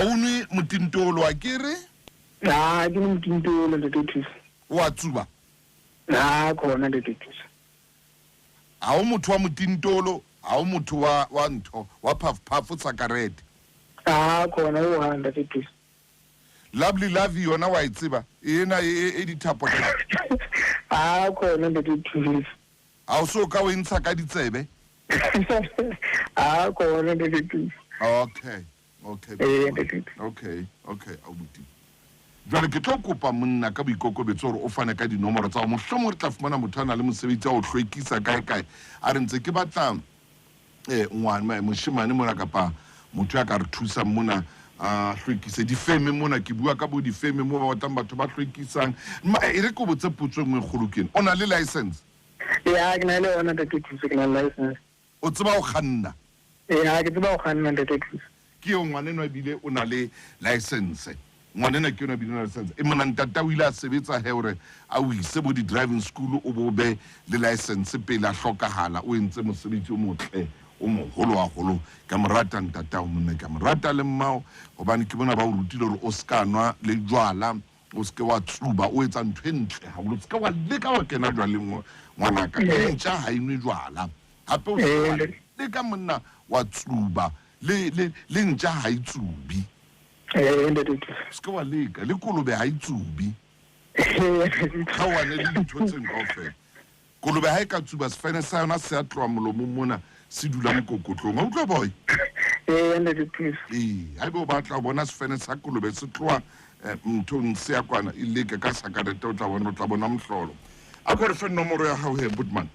Ha o nwe motintolo a ke re? Ha ke nwe motintolo ntate Thuso. O a tsuba? Ha khona ntate Thuso. Ha o motho wa motintolo, ha o motho wa wa ntho, wa phafphafo sakarete. Ha khona o ha ntate Thuso. Lovely Lovey yona wa e tseba? Ena e e, e dithapo thapo. Ha khona ntate Thuso. Ha o so ka o e ntsha ka ditsebe? Ha khona ntate Thuso. Okay. Okay. Eh, ntate. Okay, okay, abuti. Jwale ke tlo kopa monna ka boikokobetso hore o fane ka dinomoro tsa hao. Mohlomong re tla fumana motho a na le mosebetsi wa ho hlwekisa kae kae. A re ntse ke batla eh ngwana moshemane mona kapa motho ya ka re thusang mona a hlwekise difeme mona ke bua ka bo difeme mo ba batlang batho ba hlwekisang ma e re ke o botse potso e nngwe e kgolo ke ena o na le license Ya, ke na le yona ntate Thuso, ke na le license. O tseba ho kganna? Ya, ke tseba ho kganna ntate Thuso. Ke eo ngwanenwa ebile o na le license. Ngwanena ke yona ebile o na le license. E mona ntata o ile a sebetsa he hore a o ise bo di-driving school o bo be le license pele a hlokahala. O entse mosebetsi o motle o moholo haholo. Ke a mo rata ntatao monna, ke a mo rata le mmao hobane ke bona ba o rutile hore o ska nwa le jwala, o se ke wa tsuba, o etsa ntho e ntle haholo. O se ke wa leka wa kena jwaleng ngwanaka. E ntja ha e nwe jwala. Hape o se ke wa leka monna wa tsuba. Le, le, le ntja ha e tsubi. O se ke wa leka. Le kolobe ha e tsubi. Kgaohane le dintho tseno kaofela. Kolobe ha e ka tsuba sefene sa yona se a tloha molomong mona se dula mokokotlong. Wa utlwa boy? Ee, ntate Thuso. Ee, haebe o batla ho bona sefene sa kolobe se tloha eh, nthong se ya kwana, e leke ka sakarete o tla bona o tla bona mohlolo. A ko re fe nomoro ya hao he, Bootman.